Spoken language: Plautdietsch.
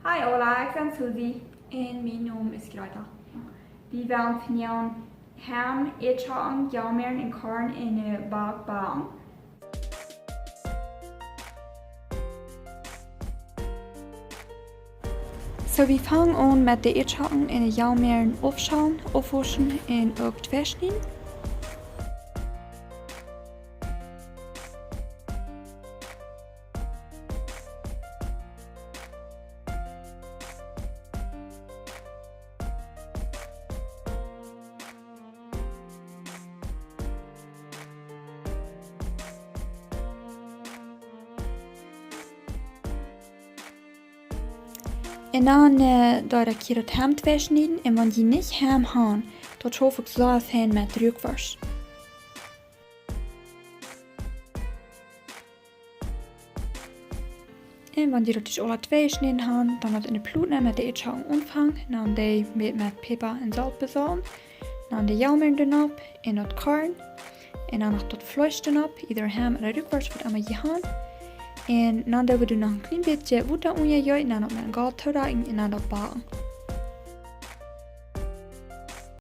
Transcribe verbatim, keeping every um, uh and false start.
Hi aula, ekj sie Susi. Un mien Nomen es Greta. Wie wellen vondoag Ham, Ieedschocken, Jalmäaren un Korn enne Bak backen. Soo, wie fangen aun met de Ieedschocken un de Jalmäaren aufschälen, aufwauschen un uk tweischnieden. Un dan, äh, daut ekj hia daut Ham tweischnieden. Un wan jie nich Ham han, daut schauf uk soo fein met Ruckworscht. Un wan jie daut aula tweischnieden han, dan daut enne Plot nämen, met de Ieedschocken aunfangen, dan dee met, met Päpa un Solt besolden, dan de Jalmäaren doaropp un daut Korn, un dan noch daut Fleesch doaropp, either Ham ooda Ruckworscht, waut emma jie han. Un dan doo wie doa noch een kjlien bät Wota unja jäajen, dan daut met een Golt toodecken un dan daut backen.